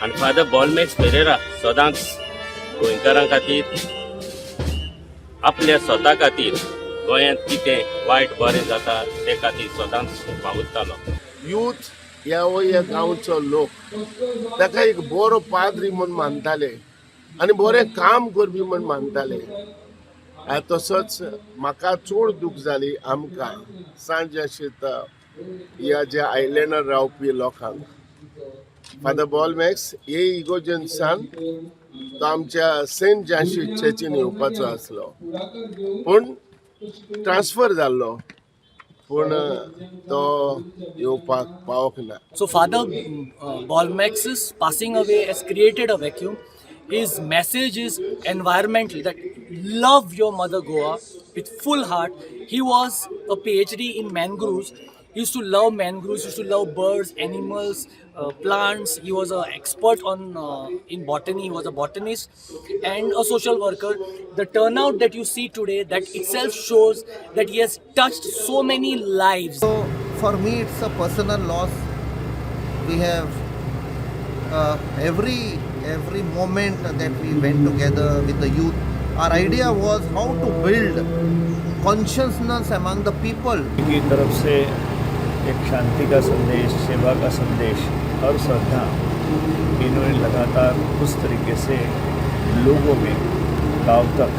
आनी फादर बॉलमॅक्स पेरेरा सदांच गोंयकारां खातीर, आपल्या स्वता खातीर, गोंयांत कितें वायट बरें जाता ते खातीर सदांच वावुरतालो. यूथ ह्या हो ह्या गांवचो लोक ताका एक बरो पाद्री म्हूण मानताले आनी बरें काम करपी म्हूण मानताले. तसोच म्हाका चड दूख जाली आमकां सांत ह्या ज्या आयलंडार रावपी लोकांक. फादर बॉलमॅक्स हे इगोर्जेंतसान तो आमच्या सेंट जानसी चर्चीन येवपाचो आसलो, पूण ट्रान्सफर जाल्लो, पूण तो येवपाक पावक ना. So Father Bolmax's passing away has created a vacuum. His message is environmental, that love your mother Goa with full heart. He was a PhD in mangroves. He used to love mangroves, used to love birds, animals, plants. He was an expert on in botany. He was a botanist and a social worker. The turnout that you see today, that itself shows that he has touched so many lives. So for me, it's a personal loss. We have every moment that we went together with the youth. Our idea was how to build consciousness among the people. की तरफ से एक शांति का संदेश, सेवा का संदेश और श्रद्धा इन्होंने लगातार उस तरीके से लोगों में, गांव तक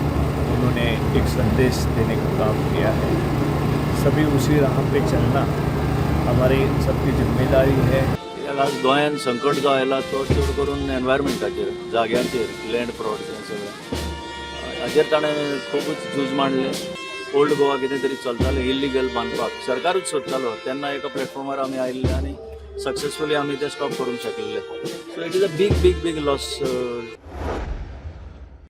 उन्होंने एक संदेश देने का काम किया है. सभी उसी राह पे चलना हमारी सबकी जिम्मेदारी है. कित्याक आज गोंयांत संकट जो आयला तो चड करून एनवायरमेंटाचेर, जाग्यांचेर, लँड फ्रॉड, हें सगळें हाजेर ताणें खुबूच झूज मांडलें. ओल्ड गोवा कितें तरी चलतालें इल्लिगल बांदपाक, सरकारूच सोदतालो, तेन्ना एका प्लॅटफॉर्मार आमी आयिल्ले आनी सक्सेसफुली आमी तें स्टॉप करूंक शकलेले. So it is a big, big, big loss.